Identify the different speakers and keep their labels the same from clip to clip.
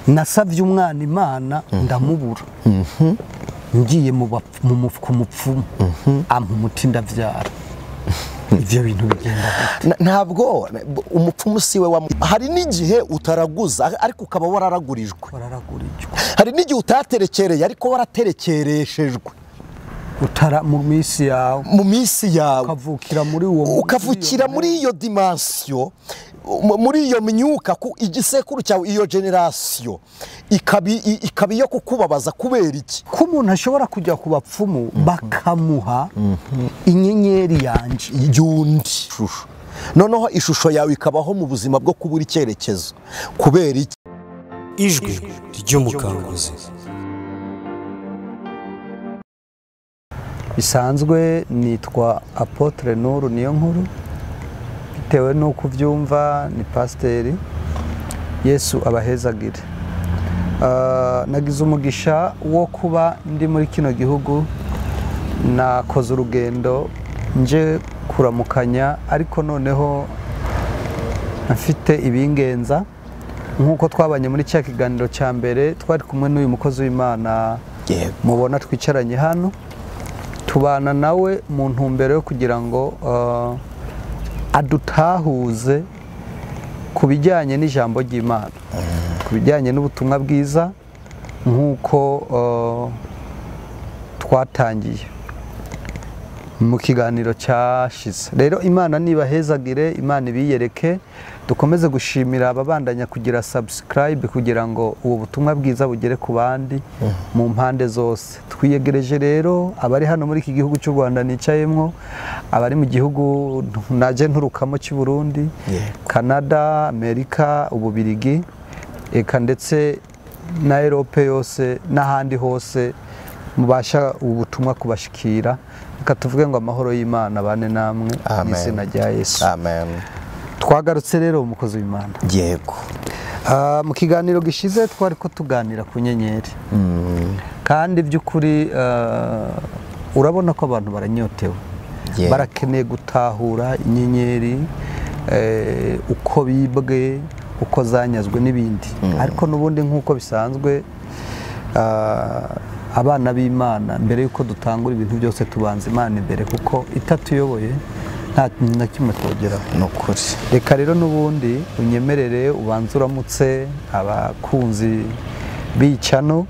Speaker 1: Nasavye umwana Imana ndamubura. Ngiye mu mupfumu ampa umuti ndavyara. Ivyo bintu bigenda gute?
Speaker 2: Ntabwo umupfumu siwe wa hari n'igihe utaraguza ariko ukaba wararagurijwe. Hari n'igihe utaterekereye ariko waraterekereshejwe.
Speaker 1: Utara mu minsi yawe, ukavukira muri uwo,
Speaker 2: ukavukira muri iyo dimension, muri iyo myuka, ku igisekuru cyawe, iyo generation ikabi yo kukubabaza. Kubera iki?
Speaker 1: Ko umuntu ashobora kujya ku bapfumu bakamuha inyenyeri yanje
Speaker 2: y'undi shusho, noneho ishusho yawe ikabaho mu buzima bwo kubura icyerekezo. Kubera iki?
Speaker 3: Ijwi ry'umukanguzi.
Speaker 1: Bisanzwe nitwa Apotre Nuru Niyonkuru, bitewe nuko uvyumva ni pasiteri. Yesu abahezagire. Nagize umugisha wo kuba ndi muri kino gihugu, nakoze urugendo nje kuramukanya, ariko noneho mfite ibingenza. Nkuko twabanye muri cya kiganiro cya mbere, twari kumwe n'uyu mukozi w'Imana mubona twicaranye hano, tubana nawe mu ntumbero yo kugira ngo adutahuze ku bijyanye n'ijambo ry'Imana, ku bijyanye n'ubutumwa bwiza nk'uko twatangiye mu kiganiro cyashize. Rero Imana nibahezagire, Imana ibiyereke. Dukomeze gushimira ababandanya kugira subscribe kugira ngo ubu butumwa bwiza bugere ku bandi mu mpande zose. Twiyegereje rero abari hano muri iki gihugu cy'u Rwanda nicayemwo, abari mu gihugu naje nturukamo cy'u Burundi, Canada, Amerika, Ububirigi, eka ndetse na Europe yose n'ahandi hose mubasha ubutumwa kubashikira. Reka tuvuge ngo amahoro y'Imana bane namwe mu izina rya Yesu.
Speaker 2: Amen.
Speaker 1: Twagarutse rero umukozi w'Imana.
Speaker 2: Yego.
Speaker 1: Mu kiganiro gishize twari ko tuganira ku nyenyeri. Kandi by'ukuri urabona ko abantu baranyotewe. Barakeneye gutahura inyenyeri, uko bibwe, uko zanyazwe n'ibindi. Ariko n'ubundi nkuko bisanzwe abana b'Imana mbere yuko dutangura ibintu byose tubanza Imana imbere, kuko itatuyoboye nta na kimwe twogeraho.
Speaker 2: Nukuri.
Speaker 1: Reka rero n'ubundi unyemerere ubanze uramutse abakunzi b'icano.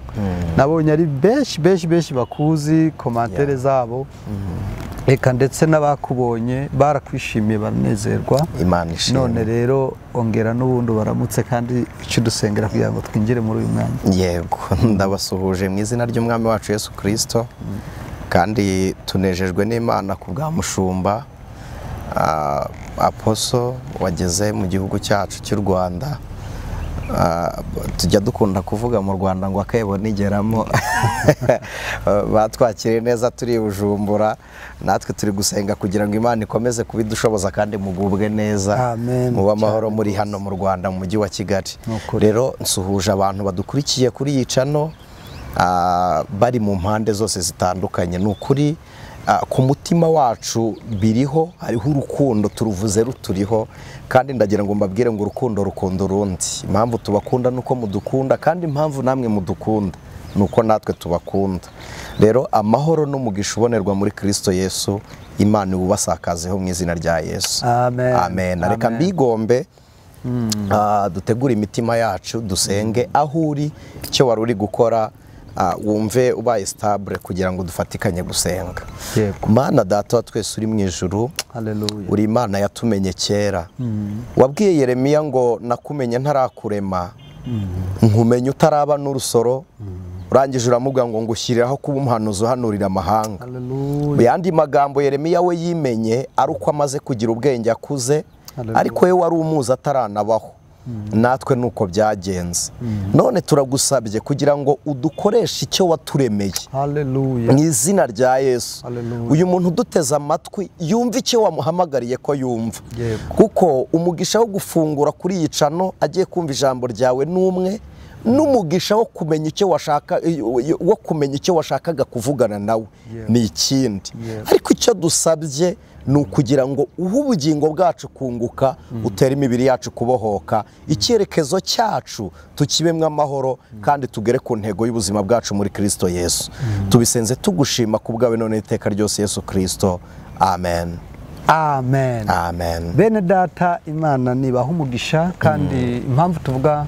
Speaker 1: Nabonye ari benshi benshi benshi bakuzi, komantere zabo, reka ndetse n'abakubonye barakwishimiye baranezerwa.
Speaker 2: Imana ishimwe.
Speaker 1: None rero ongera n'ubundi baramutse kandi icyo dusengera kugira ngo twinjire muri uyu mwanya.
Speaker 2: Yego, ndabasuhuje mu izina ry'Umwami wacu Yesu Kristo, kandi tunejejwe n'Imana ku bwa mushumba Aposo wageze mu gihugu cyacu cy'u Rwanda. Tujya dukunda kuvuga mu Rwanda ngo akebo nigeramo. Batwakiriye neza turi Bujumbura, natwe turi gusenga kugira ngo Imana ikomeze kubidushoboza kandi mugubwe neza, muba amahoro muri hano mu Rwanda mu mujyi wa Kigali. Rero nsuhuje abantu badukurikiye kuri iyi channel, bari mu mpande zose zitandukanye. Ni ukuri ku mutima wacu biriho, hariho urukundo, turuvuze ruturiho, kandi ndagira ngo mbabwire ngo urukundo rukundo urundi. Impamvu tubakunda nuko mudukunda, kandi impamvu namwe mudukunda nuko natwe tubakunda. Rero amahoro n'umugisha ubonerwa muri Kristo Yesu, Imana ibubasakazeho mu izina rya Yesu.
Speaker 1: Amen.
Speaker 2: Amen. Reka mbigombe dutegure imitima yacu, dusenge. Aho uri, icyo wari uri gukora, wumve ubaye stable kugira ngo dufatikanye gusenga. Mana Data wa twese uri mu ijuru, uri Imana yatumenye kera. Wabwiye Yeremiya ngo nakumenye ntarakurema, nkumenye utaraba n'urusoro, urangije uramubwira ngo ngushyiriraho kuba umuhanuzi uhanurira amahanga. Mu yandi magambo Yeremiya we yimenye ari uko amaze kugira ubwenge akuze, ariko we wari umuzi ataranabaho. Natwe nuko byagenze. None turagusabye kugira ngo udukoreshe icyo waturemeye.
Speaker 1: Haleluya.
Speaker 2: Mu izina rya Yesu. Uyu muntu uduteze amatwi yumva icyo wamuhamagariye ko yumva. Kuko umugisha wo gufungura kuri iyi cano agiye kumva ijambo ryawe n'umwe, n'umugisha wo kumenya icyo washaka, wo kumenya icyo washakaga kuvugana nawe ni ikindi. Ariko icyo dusabye Ni ukugira ngo uhe ubugingo bwacu kunguka, utere imibiri yacu kubohoka, icyerekezo cyacu tukibemwe amahoro, kandi tugere ku ntego y'ubuzima bwacu muri Kristo Yesu. Tubisenze tugushima ku bwawe none iteka ryose Yesu Kristo. Amen.
Speaker 1: Amen.
Speaker 2: Amen.
Speaker 1: Bene data, Imana nibaha umugisha, kandi impamvu tuvuga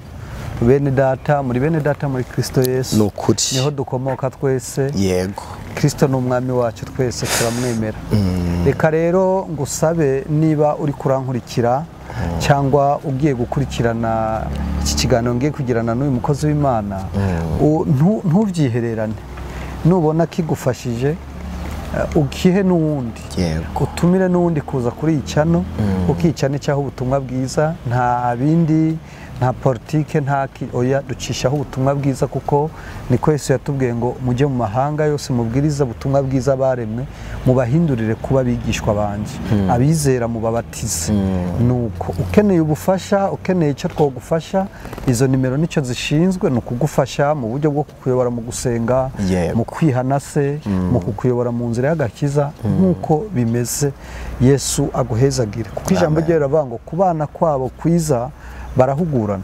Speaker 1: bene data, muri bene data muri Kristo Yesu,
Speaker 2: ni ukuri
Speaker 1: niho dukomoka twese.
Speaker 2: Yego,
Speaker 1: Kristo ni umwami wacu twese turamwemera. Reka rero ngusabe, niba uri kurankurikira cyangwa ugiye gukurikirana iki kiganiro ngiye kugirana n'uyu mukozi w'Imana, ntubyihererane. Nubona kigufashije, ukihe n'uwundi, utumire n'uwundi kuza kuri iyi channel, ukicana cyaho ubutumwa bwiza, nta bindi, nta politike, nta oya, ducishaho ubutumwa bwiza, kuko niko Yesu yatubwiye ngo mujye mu mahanga yose mubwiriza ubutumwa bwiza baremwe, mubahindurire kuba abigishwa banje, abizera mubabatize. Nuko ukeneye ubufasha, ukeneye icyo twogufasha, izo nimero nicyo zishinzwe, ni ukugufasha mu buryo bwo kukuyobora mu gusenga, mu kwihana se, mu kukuyobora mu nzira y'agakiza, nk'uko bimeze. Yesu aguhezagire, kuko ijambo rye riravuga ngo kubana kwabo kwiza barahugurana,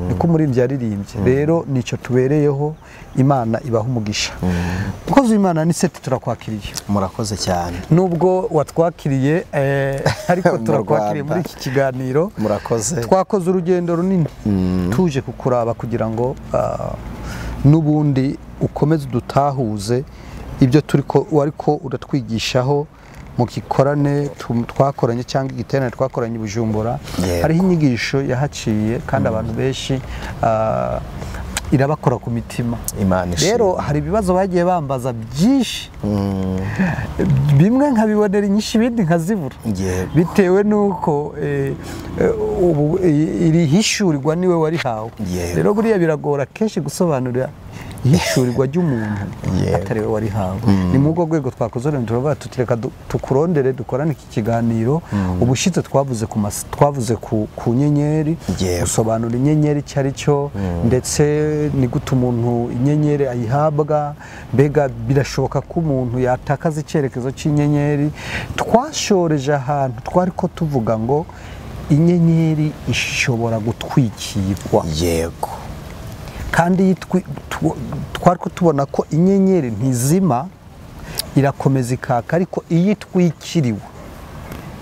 Speaker 1: niko umuririmbyi yaririmbye. Rero nicyo tubereyeho, Imana ibaha umugisha. Mukozi w'Imana Anicet, turakwakiriye.
Speaker 2: Murakoze cyane.
Speaker 1: Nubwo watwakiriye, ariko turakwakiriye muri iki kiganiro.
Speaker 2: Murakoze.
Speaker 1: Twakoze urugendo runini tuje kukuraba kugira ngo n'ubundi ukomeze udutahuze ibyo turiko wariko uratwigishaho mu gikorane twakoranye cyangwa igiterane twakoranye i Bujumbura. Hariho inyigisho yahaciye kandi abantu benshi irabakora ku mitima. Rero hari ibibazo bagiye bambaza byinshi, bimwe nkabibonera inyinshi, ibindi nkazibura, bitewe nuko iri hishurirwa niwe warihawe. Rero buriya biragora kenshi gusobanurira ihishurirwa ry'umuntu atari we warihawe. Ni muri urwo rwego twakoze rero, turavuga tuti reka tukurondere dukorane iki kiganiro. Ubushize twavuze ku nyenyeri, gusobanura inyenyeri icyo ari cyo, ndetse ni gute umuntu inyenyeri ayihabwa, mbega birashoboka ko umuntu yatakaza icyerekezo cy'inyenyeri. Twashoreje ahantu twari ko tuvuga ngo inyenyeri ishobora gutwikirwa.
Speaker 2: Yego.
Speaker 1: Kandi twari ko tubona ko inyenyeri ntizima, irakomeza ikaka, ariko iyo itwikiriwe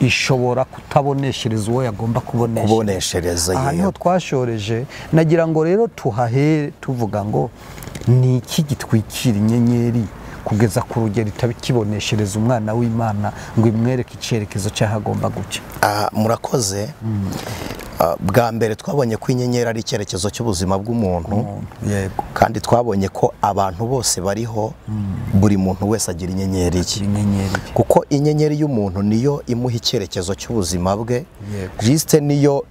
Speaker 1: ishobora kutaboneshereza uwo yagomba kuboneshereza. Aha niho twashoreje. Nagira ngo rero tuhahere tuvuga ngo ni iki gitwikira inyenyeri kugeza ku rugero itabikiboneshereza umwana w'Imana ngo imwereke icyerekezo cy'ahagomba guca.
Speaker 2: Murakoze. Bwa mbere twabonye ko inyenyeri ari icyerekezo cy'ubuzima bw'umuntu.
Speaker 1: Yego.
Speaker 2: Kandi twabonye ko abantu bose bariho, buri muntu wese agira inyenyeri ye. Kuko inyenyeri y'umuntu niyo imuha icyerekezo cy'ubuzima bwe, juste niyo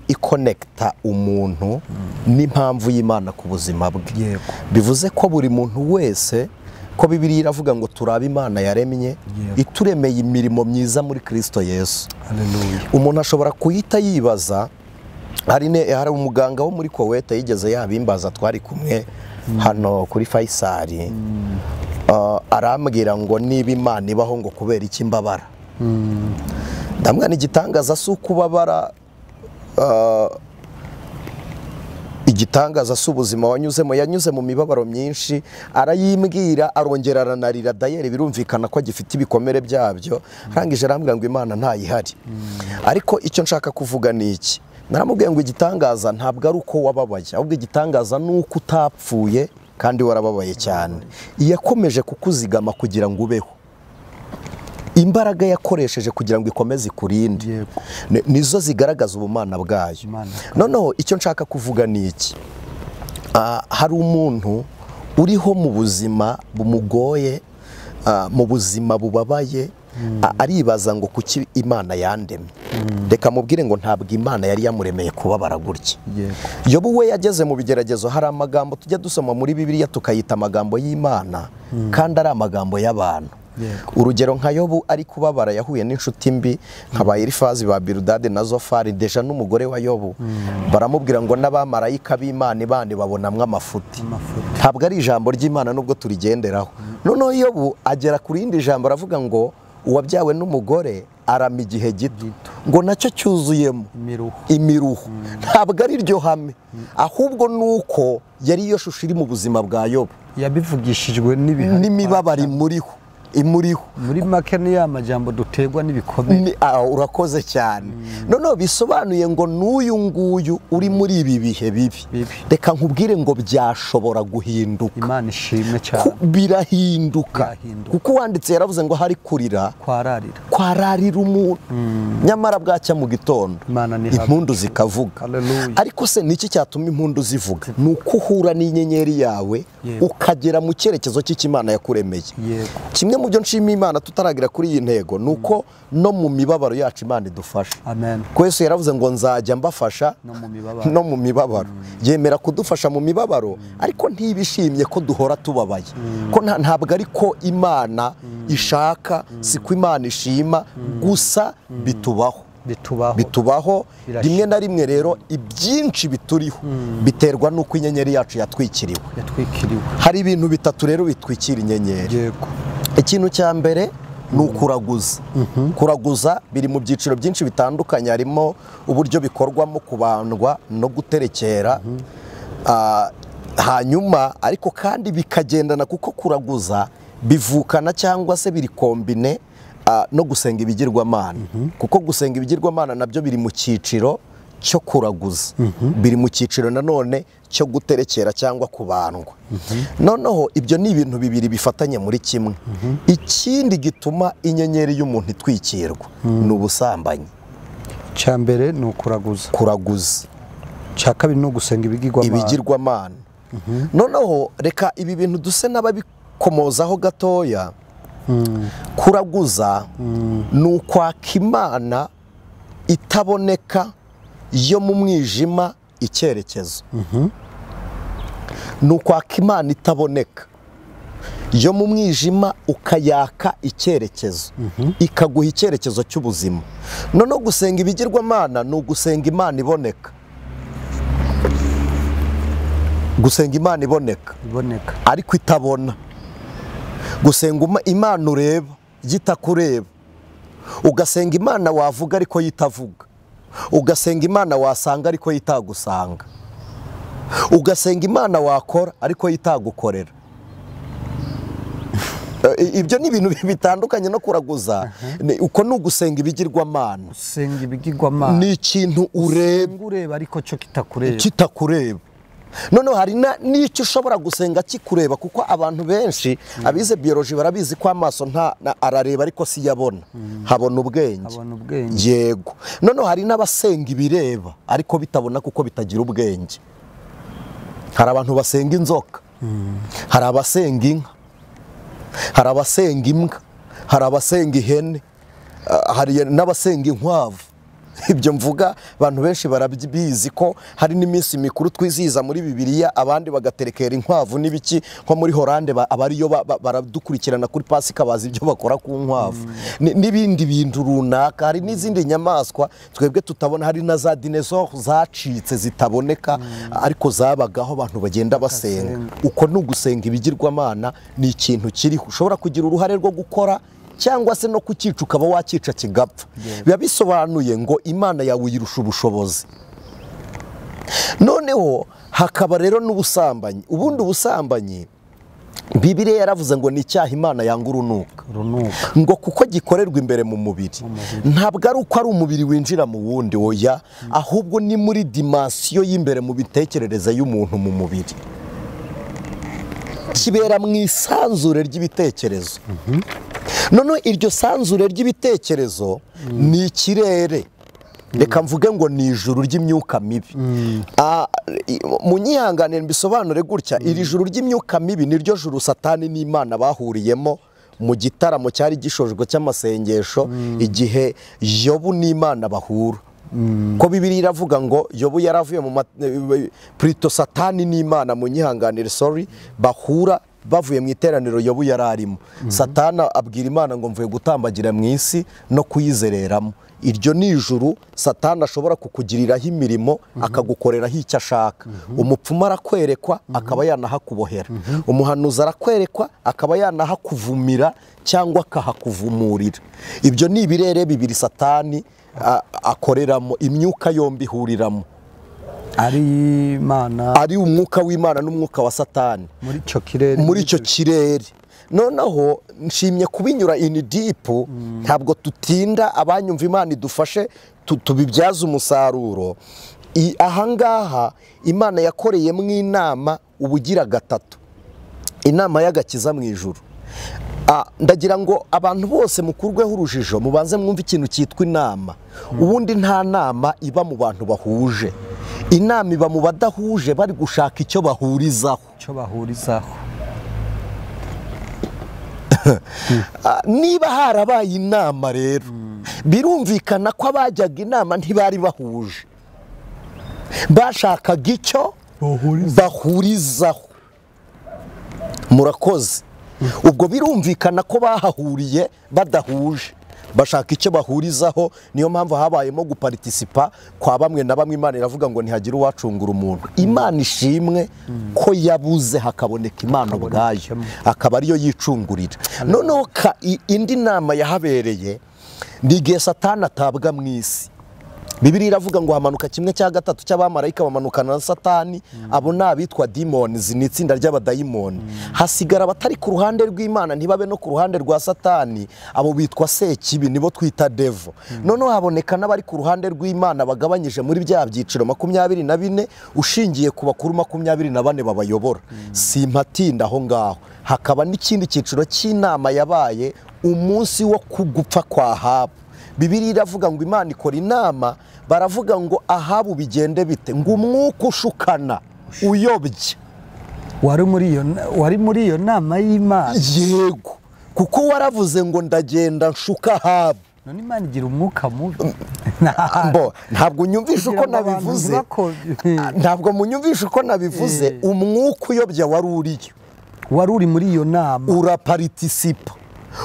Speaker 2: ikonekta umuntu n'impamvu y'Imana ku buzima bwe. Bivuze ko buri muntu wese, ko Bibiliya iravuga ngo turabe Imana yaremye, ituremeye imirimo myiza muri Kristo Yesu.
Speaker 1: Haleluya.
Speaker 2: Umuntu ashobora kuhita yibaza, hari umuganga wo muri Kuwait yigeze yabimbaza, twari kumwe hano kuri Faisal, arambwira ngo niba Imana ibaho ngo kubera iki mbabara. Ndamwana igitangaza si ukubabara, igitangaza si ubuzima wanyuzemo, yanyuze mu mibabaro myinshi, arayimbwira, arongera aranarira, dayeri birumvikana ko agifite ibikomere byabyo, arangije arambwira ngo Imana ntayihari. Ariko icyo nshaka kuvuga ni iki, naramubwiye ngo igitangaza ntabwo ari uko wababaye, ahubwo igitangaza ni uko utapfuye kandi warababaye cyane. Yakomeje kukuzigama kugira ngo ubeho. Imbaraga yakoresheje kugira ngo ikomeze ikurinde nizo zigaragaza ubumana bwayo. Noneho icyo nshaka kuvuga ni iki, hari umuntu uriho mu buzima bumugoye, mu buzima bubabaye, aribaza ngo kuki Imana yandemye. Reka mubwire ngo ntabwo Imana yari yamuremeye kubabara gutya. Yobu we yageze mu bigeragezo, hari amagambo tujya dusoma muri Bibiliya tukayita amagambo y'Imana kandi ari amagambo y'abantu. Urugero nka Yobu ari kubabara yahuye n'inshuti mbi nka ba Elifazi, ba Biludadi na Zofari, deja n'umugore wa Yobu, baramubwira ngo n'abamarayika b'Imana bandi babonamwe amafuti. Ntabwo ari ijambo ry'Imana nubwo turigenderaho. Noneho Yobu agera ku rindi jambo aravuga ngo uwabyawe n'umugore arama igihe gito, ngo nacyo cyuzuyemo imiruho. Ntabwo ari ryo hame, ahubwo nuko yari iyo shusho iri mu buzima bwa Yobu,
Speaker 1: yabivugishijwe
Speaker 2: n'imibabaro imuriho.
Speaker 1: Muri make ni ya majambo dutegwa n'ibikomere.
Speaker 2: Urakoze cyane. Noneho bisobanuye ngo n'uyu nguyu uri muri ibi bihe bibi, reka nkubwire ngo byashobora guhinduka.
Speaker 1: Imana ishimwe cyane.
Speaker 2: Birahinduka. Kuko uwanditse yaravuze ngo hari kurira kwararira umuntu, nyamara bwacya mu gitondo impundu zikavuga. Ariko se niki cyatuma impundu zivuga? Ni uko uhura n'inyenyeri yawe ukagera mu cyerekezo cy'Imana yakuremeye. Kimwe mu byo nshima Imana tutaragira kuri iyi ntego nuko no mu mibabaro yacu Imana idufasha.
Speaker 1: Amen.
Speaker 2: Ko Yesu yaravuze ngo nzajya mbafasha no mu mibabaro. Yemera kudufasha mu mibabaro, ariko ntibishimye ko duhora tubabaye. Ko ntabwo ari ko Imana ishaka, si ko Imana ishima, gusa bitubaho. Bitubaho rimwe na rimwe. Rero ibyinshi bituriho biterwa nuko inyenyeri yacu yatwikiriwe. Hari ibintu bitatu rero bitwikira inyenyeri.
Speaker 1: Yego.
Speaker 2: Ikintu cya mbere ni ukuraguza. Kuraguza biri mu byiciro byinshi bitandukanye, harimo uburyo bikorwamo kubandwa no guterekera, hanyuma ariko kandi bikagendana, kuko kuraguza bivukana cyangwa se biri kombine no gusenga ibigirwamana. Kuko gusenga ibigirwamana nabyo biri mu cyiciro cyo kuraguza, biri mu cyiciro nanone cyo guterekera cyangwa kubandwa. Noneho ibyo ni ibintu bibiri bifatanye muri kimwe. Ikindi gituma inyenyeri y'umuntu itwikirwa ni ubusambanyi.
Speaker 1: Icya mbere ni ukuraguza.
Speaker 2: Kuraguza.
Speaker 1: Icya kabiri ni ugusenga
Speaker 2: ibigirwamana. Noneho reka ibi bintu duse n'ababikomozaho gatoya. Kuraguza ni ukwaka Imana itaboneka yo mu mwijima icyerekezo. Ni ukwaka Imana itaboneka yo mu mwijima ukayaka icyerekezo, ikaguha icyerekezo cy'ubuzima. Noneho gusenga ibigirwamana ni ugusenga Imana iboneka. Gusenga Imana iboneka ariko itabona. Gusenga Imana ureba yitakureba. Ugasenga Imana wavuga ariko yitavuga. Ugasenga Imana wasanga ariko yitagusanga. Ugasenga Imana wakora ariko yitagukorera. Ibyo ni ibintu bitandukanye no kuraguza. Uko ni ugusenga ibigirwamana.
Speaker 1: Gusenga ibigirwamana
Speaker 2: ni ikintu ureba
Speaker 1: ariko cyo kitakureba.
Speaker 2: Kitakureba. Noneho hari n'icyo ushobora gusenga kikureba, kuko abantu benshi abize biology barabizi ko amaso nta arareba ariko si yabona, habona ubwenge. Yego. Noneho hari n'abasenga ibireba ariko bitabona kuko bitagira ubwenge. Hari abantu basenga inzoka, hari abasenga inka, hari abasenga imbwa, hari abasenga ihene, hari n'abasenga inkwavu. Ibyo mvuga abantu benshi barabizi ko hari n'iminsi mikuru twizihiza muri Bibiliya, abandi bagaterekera inkwavu n'ibiki, nko muri Holande abariyo baradukurikirana kuri Pasika bazi ibyo bakora ku nkwavu n'ibindi bintu runaka. Hari n'izindi nyamaswa twebwe tutabona, hari na za dinosaures zacitse zitaboneka ariko zabagaho abantu bagenda basenga. Uko ni ugusenga ibigirwamana, ni ikintu kiriho ushobora kugira uruhare rwo gukora cyangwa se no kukica ukaba wakica kigapfa. Biba bisobanuye ngo Imana yawe yirusha ubushobozi. Noneho hakaba rero n'ubusambanyi. Ubundi ubusambanyi Bibiliya yaravuze ngo ni icyaha Imana yanga urunuka, ngo kuko gikorerwa imbere mu mubiri. Ntabwo ari uko ari umubiri winjira mu wundi, oya, ahubwo ni muri dimensiyo y'imbere mu bitekerereze y'umuntu mu mubiri. Kibera mu isanzure ry'ibitekerezo. Noneho iryo sanzure ry'ibitekerezo ni ikirere, reka mvuge ngo ni ijuru ry'imyuka mibi. Munyihangane mbisobanure gutya, iri juru ry'imyuka mibi niryo juru Satani n'Imana bahuriyemo mu gitaramo cyari gishojwe cy'amasengesho igihe Yobu n'Imana bahura. Ko Bibiliya iravuga ngo Yobu yaravuye mu prito Satani n'Imana, munyihanganire sorry, bahura bavuye mu iteraniro Yobu yararimo. Satana abwira Imana ngo mvuye gutambagira mu isi no kuyizereramo. Iryo ni ijuru Satani ashobora kukugiriraho imirimo, akagukoreraho icyo ashaka. Umupfumu arakwerekwa akaba yanahakubohera, umuhanuzi arakwerekwa akaba yanahakuvumira cyangwa akahakuvumurira. Ibyo ni ibirere bibiri Satani akoreramo, imyuka yombi ihuriramo,
Speaker 1: ari Imana,
Speaker 2: ari umwuka w'Imana n'umwuka wa Satani
Speaker 1: muri icyo
Speaker 2: kirere. Noneho nshimye kubinyura in deep, ntabwo tutinda, abanyumva Imana idufashe tubibyaze umusaruro. Ahangaha Imana yakoreyemo inama ubugira gatatu, inama y'agakiza mu ijuru. Ndagira ngo abantu bose mukurweho urujijo, mubanze mwumve ikintu cyitwa inama. Ubundi nta nama iba mu bantu bahuje, inama iba mu badahuje bari gushaka icyo bahurizaho. Niba harabaye inama rero, birumvikana ko abajyaga inama ntibari bahuje, bashakaga icyo bahurizaho. Murakoze. Ubwo birumvikana ko bahahuriye badahuje, bashaka icyo bahurizaho. Niyo mpamvu habayemo guparticipa kwa bamwe na bamwe. Imana iravuga ngo ntihagire uwacungura umuntu. Imana ishimwe ko yabuze hakaboneka Imana ubwayo, akaba ariyo yicungurira. Noneho indi nama yahabereye ni igihe Satani atabwa mu isi. Bibiliya iravuga ngo hamanuka 1/3 cy'abamarayika bamanukana na Satani. Abo ni abitwa demons, ni itsinda ry'abadayimoni. Hasigara abatari ku ruhande rw'Imana ntibabe no ku ruhande rwa Satani, abo bitwa sekibi, nibo twita devil. Noneho haboneka n'abari ku ruhande rw'Imana bagabanyije muri bya byiciro 24 ushingiye ku bakuru 24 babayobora. Simpatinda aho ngaho. Hakaba n'ikindi cyiciro cy'inama yabaye umunsi wo kugupfa kwa Ahabu. Bibiliya iravuga ngo Imana ikora inama, baravuga ngo Ahabu bigende bite, ngo umwuka ushukana uyobye
Speaker 1: wari muri iyo nama y'Imana.
Speaker 2: Yego, kuko waravuze ngo ndagenda nshuka Ahabu.
Speaker 1: None Imana igira umwuka mubi?
Speaker 2: Ntabwo unyumvisha uko nabivuze, ntabwo munyumvisha uko nabivuze. Umwuka uyobya wari uriyo,
Speaker 1: wari uri muri iyo nama,
Speaker 2: uraparticipa,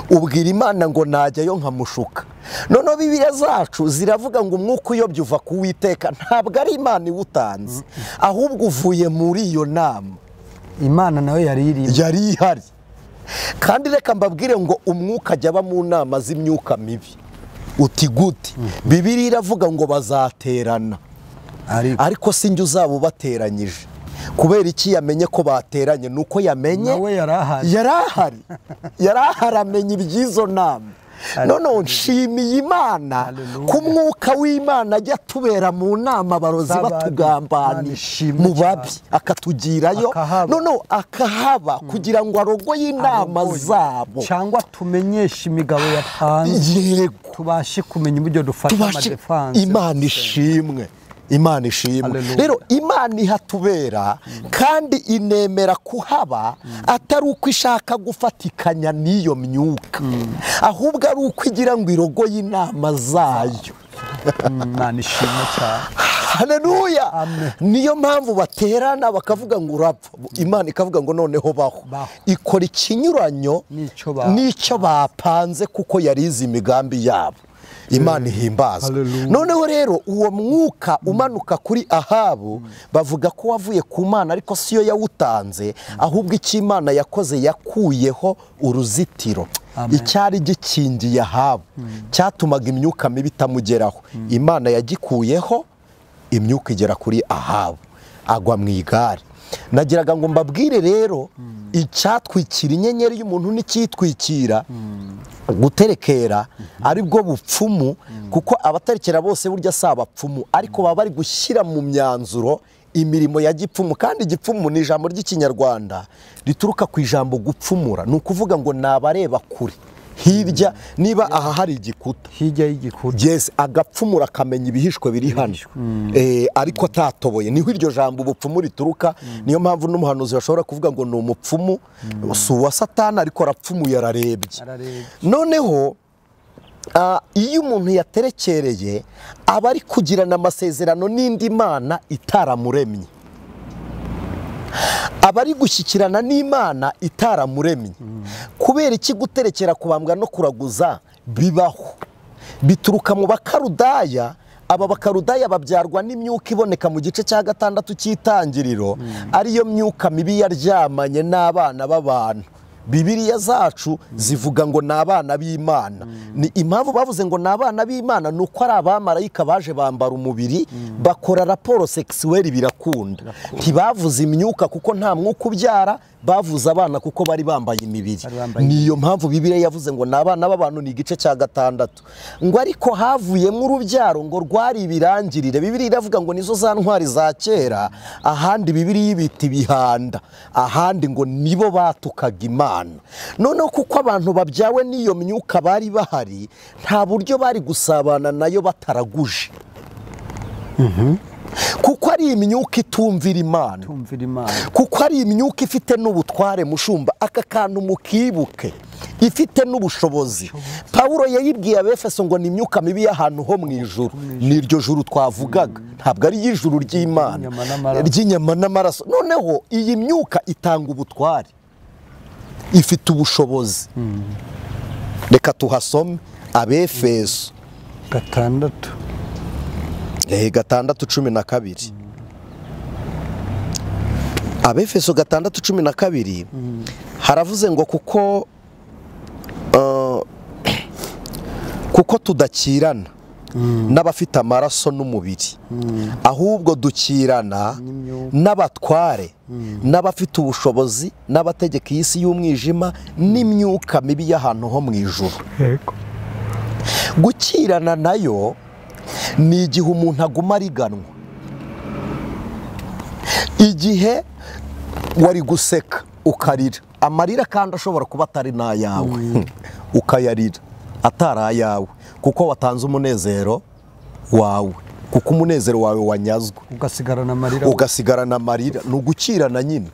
Speaker 2: ubwira Imana ngo najyayo nkamushuka. Noneho Bibiliya zacu ziravuga ngo umwuka uyobya uva ku Uwiteka. Ntabwo ari Imana iwutanze, ahubwo uvuye muri iyo nama.
Speaker 1: Imana nayo
Speaker 2: yari ihari. Kandi reka mbabwire ngo umwuka ajya aba mu nama z'imyuka mibi. Uti gute? Bibiliya iravuga ngo bazaterana, ariko sinjye uzaba ubateranyije. Kubera iki yamenye ko bateranye? Nuko yamenye
Speaker 1: nawe
Speaker 2: yarahari, yarahari amenya iby'izo nama. Noneho nshimiye Imana ko umwuka w'Imana ajya atubera mu nama abarozi batugambaniye mu babi, akatugirayo. Noneho akahaba kugira ngo arogoye inama zabo,
Speaker 1: cyangwa tumenyeshe imigabo yapanze.
Speaker 2: Yego,
Speaker 1: tubashe kumenya uburyo dufata amadefanse.
Speaker 2: Imana ishimwe, Imana ishimwe. Rero Imana ihatubera kandi inemera kuhaba, atari uko ishaka gufatikanya n'iyo myuka, ahubwo ari uko igira ngo irogoye inama zayo.
Speaker 1: Imana ishimwe cyane.
Speaker 2: Haleluya. Niyo mpamvu baterana bakavuga ngo urapfa, Imana ikavuga ngo noneho baho. Ikora ikinyuranyo n'icyo bapanze, kuko yarize imigambi yabo. Imana ihimbazwe. Noneho rero uwo mwuka umanuka kuri Ahabu, bavuga ko wavuye ku Mana, ariko siyo yawutanze, ahubwo icyo Imana yakoze yakuyeho uruzitiro icyari gikingiye Ahabu, cyatumaga imyuka mibi itamugeraho. Imana yagikuyeho, imyuka igera kuri Ahabu, agwa mu igare. Nagiraga ngo mbabwire rero icyatwikira inyenyeri y'umuntu n'icyitwikira guterekera ari bwo bupfumu, kuko abaterekera bose burya si abapfumu, ariko baba bari gushyira mu myanzuro imirimo ya gipfumu. Kandi igipfumu ni ijambo ry'ikinyarwanda rituruka ku ijambo gupfumura, ni ukuvuga ngo nabareba kure hirya, niba aha hari igikuta,
Speaker 1: hirya y'igikuta,
Speaker 2: yes, agapfumura akamenya ibihishwe biri hano, ariko atatoboye. Niho iryo jambo ubupfumu rituruka. Niyo mpamvu n'umuhanuzi bashobora kuvuga ngo ni umupfumu, si uwa Satani, ariko arapfumuye, ararebye. Noneho iyo umuntu yaterekereye aba ari kugirana amasezerano n'indi mana itaramuremye, aba ari gushyikirana n'Imana itaramuremye. Kubera iki guterekera kubambwa no kuraguza bibaho? Bituruka mu Bakarudaya. Aba Bakarudaya babyarwa n'imyuka iboneka mu gice cya 6 cy'itangiriro, ariyo myuka mibi yaryamanye n'abana b'abantu. Bibiliya zacu zivuga ngo ni abana b'Imana. Ni impamvu bavuze ngo ni abana b'Imana ni uko ari abamarayika baje bambara umubiri, bakora raporo sexuelle birakunda. Ntibavuze imyuka kuko nta mwuka ubyara, bavuze abana kuko bari bambaye imibiri. Niyo mpamvu Bibiliya yavuze ngo ni abana b'abantu, ni igice cya 6. Ngo ariko havuyemo urubyaro ngo rwari ibirangirire. Bibiliya iravuga ngo nizo za ntwari za kera, ahandi Bibiliya ibiti bihanda, ahandi ngo nibo batukaga Imana. Noneho kuko abantu babyawe n'iyo myuka bari bahari, nta buryo bari gusabana nayo bataraguje. Kuko ari imyuka itumvira Imana, kuko ari imyuka ifite n'ubutware mushumba, aka kantu mukibuke, ifite n'ubushobozi. Pawulo yayibwiye Abefeso ngo ni imyuka mibi y'ahantu ho mu ijuru. Niryo juru twavugaga, ntabwo ari ijuru ry'Imana ry'inyama n'amaraso. Noneho iyi myuka itanga ubutware, ifite ubushobozi. Reka tuhasome Abefeso
Speaker 1: 6.
Speaker 2: 6:12. Abefeso 6:12 haravuze ngo kuko tudakirana n'abafite amaraso n'umubiri, ahubwo dukirana n'abatware, n'abafite ubushobozi, n'abategeka iyi si y'umwijima, n'imyuka mibi y'ahantu ho mu ijuru. Gukirana nayo ni igihe umuntu aguma ariganwa. Igihe wari guseka ukarira, amarira kandi ashobora kuba atari n'ayawe, ukayarira atari ayawe, kuko watanze umunezero wawe, kuko umunezero wawe wanyazwe,
Speaker 1: ugasigarana amarira,
Speaker 2: ugasigarana amarira. Ni ugukirana nyine,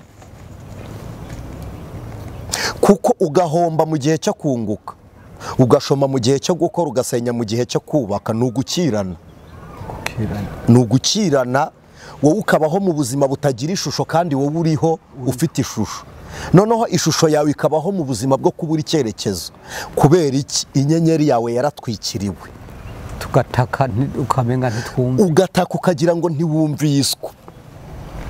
Speaker 2: kuko ugahomba mu gihe cyo kunguka, ugashoma mu gihe cyo gukora, ugasenya mu gihe cyo kubaka. Ni ugukirana, ni ugukirana. Wowe ukabaho mu buzima butagira ishusho, kandi wowe uriho ufite ishusho. Noneho ishusho yawe ikabaho mu buzima bwo kubura icyerekezo. Kubera iki? Inyenyeri yawe yaratwikiriwe.
Speaker 1: Tugataka ukamenga ntitwumve,
Speaker 2: ugataka ukagira ngo ntiwumviswe,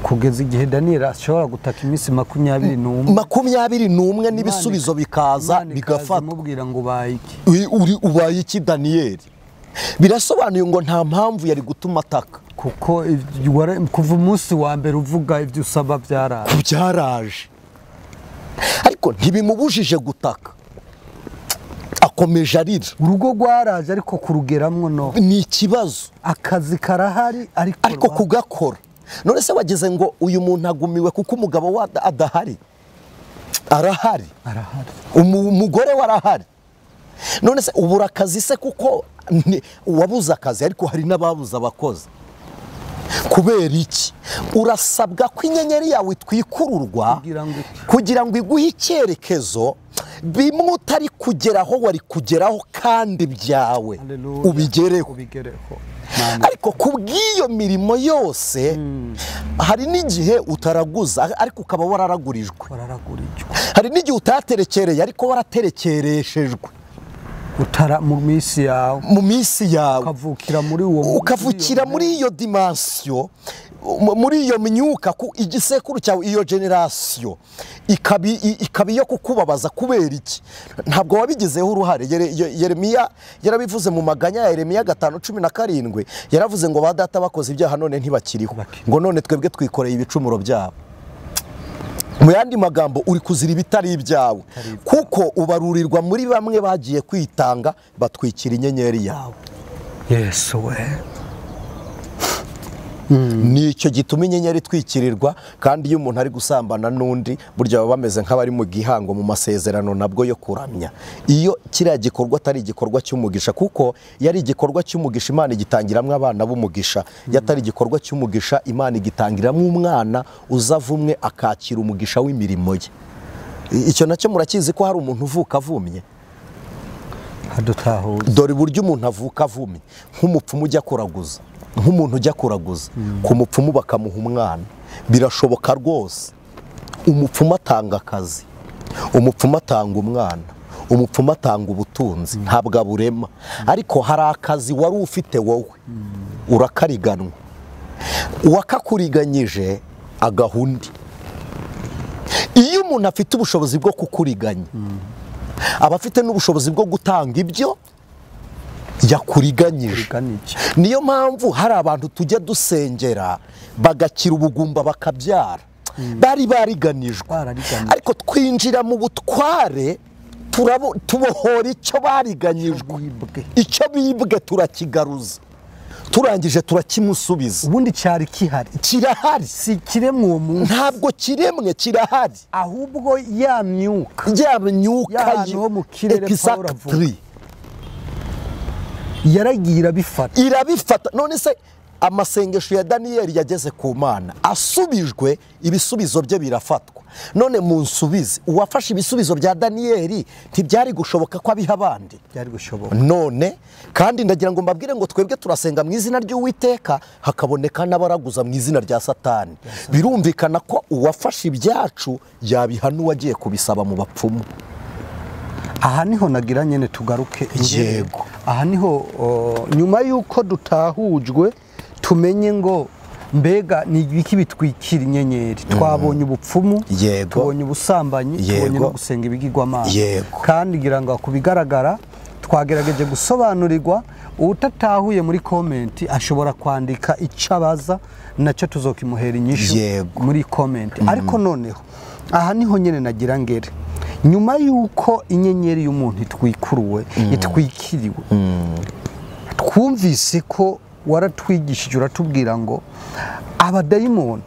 Speaker 1: kugeza igihe Daniel ashobora gutaka iminsi 21
Speaker 2: 21 n'ibisubizo bikaza bigafata,
Speaker 1: mubwira ngo ubaye iki,
Speaker 2: uri ubaye iki Daniel. Birasobanuye ngo nta mpamvu yari gutuma ataka,
Speaker 1: kuko kuva umunsi wa mbere uvuga ibyo usaba byaraje,
Speaker 2: ariko ntibimubujije gutaka, akomeje arira.
Speaker 1: Urugo rwaraje ariko kurugeramwo no
Speaker 2: ni ikibazo,
Speaker 1: akazi karahari
Speaker 2: ariko kugakora. None se wageze ngo uyu muntu agumiwe kuko umugabo we adahari? Arahari, umugore we arahari. None se ubura akazi se kuko wabuze akazi, ariko hari n'ababuze abakozi. Kubera iki? Urasabwa ko inyenyeri yawe itwikururwa kugira ngo iguhe icyerekezo, bimwe utari kugeraho wari kugeraho kandi byawe ubigereho. Ariko kubw'iyo mirimo yose hari n'igihe utaraguza ariko ukaba wararagurijwe, hari n'igihe utaterekereye ariko waraterekereshejwe,
Speaker 1: utara mu minsi yawe,
Speaker 2: mu minsi yawe
Speaker 1: ukavukira muri uwo,
Speaker 2: ukavukira muri iyo dimension, muri iyo myuka, ku igisekuru cyawe, iyo generation ikabi yo kukubabaza. Kubera iki? Ntabwo wabigizeho uruhare. Yeremiya yarabivuze mu maganya ya Yeremiya 5:17, yaravuze ngo ba data bakoze ibyaha none ntibakiriho, ngo none twebwe twikoreye ibicumuro byabo. Mu yandi magambo uri kuzira ibitari ibyawe, kuko ubarurirwa muri bamwe bagiye kwitanga batwikira inyenyeri yawe.
Speaker 1: Yesu we.
Speaker 2: Nicyo gituma inyenyeri itwikirirwa. Kandi iyo umuntu ari gusambana n'undi, burya baba bameze nk'abari mu gihango, mu masezerano nabwo yo kuramya. Iyo kiriya gikorwa atari igikorwa cy'umugisha, kuko yari igikorwa cy'umugisha Imana igitangiramwo abana b'umugisha, yatari igikorwa cy'umugisha Imana igitangiramwo umwana uzavumwe akakira umugisha w'imirimo ye. Icyo nacyo murakizi ko hari umuntu uvuka avumye. Dore buryo umuntu avuka avumye, nk'umupfumu ujya kuraguza, nk'umuntu ujya kuraguza ku mupfumu bakamuha umwana, birashoboka rwose. Umupfumu atanga akazi, umupfumu atanga umwana, Umupfumu atanga ubutunzi, ntabwo aburema. Ariko hari akazi wari ufite wowe urakariganwa, uwakakuriganyije agahundi. Iyo umuntu afite ubushobozi bwo kukuriganya, aba afite n'ubushobozi bwo gutanga ibyo yakuriganyije. Niyo mpamvu hari abantu tujya dusengera bagakira ubugumba bakabyara, bari bariganijwe, ariko twinjira mu butware tubohora icyo bariganyijwe, icyo bibwe turakigaruza, turangije turakimusubiza.
Speaker 1: Ubundi cyari kihari,
Speaker 2: kirahari,
Speaker 1: si kiremwe uwo muntu,
Speaker 2: ntabwo kiremwe, kirahari,
Speaker 1: ahubwo ya myuka
Speaker 2: yo
Speaker 1: mu kirere Paul avuga yaragiye irabifata.
Speaker 2: None se amasengesho ya Daniyeli yageze ku Mana asubijwe, ibisubizo bye birafatwa. None munsubize, uwafashe ibisubizo bya Daniyeli ntibyari gushoboka ko abiha abandi?
Speaker 1: Byari gushoboka.
Speaker 2: None kandi ndagira ngo mbabwire ngo twebwe turasenga mu izina ry'Uwiteka, hakaboneka n'abaraguza mu izina rya Satani. Birumvikana ko uwafashe ibyacu yabiha n'uwagiye kubisaba mu bapfumu.
Speaker 1: Aha niho nagira nyene tugaruke.
Speaker 2: Yego.
Speaker 1: Aha niho nyuma yuko dutahujwe tumenye ngo mbega ni ibiki bitwikira inyenyeri. Twabonye ubupfumu, tubonye ubusambanyi, tubonye no gusenga ibigirwamana. Kandi ngira ngo kubigaragara twagerageje gusobanurirwa. Utatahuye muri comment ashobora kwandika icabaza nacyo tuzokimuhera inyishu muri comment. Ariko noneho aha niho nyene nagira ngere, nyuma yuko inyenyeri y'umuntu itwikuruwe, itwikiriwe, twumvise ko waratwigishije uratubwira ngo abadayimoni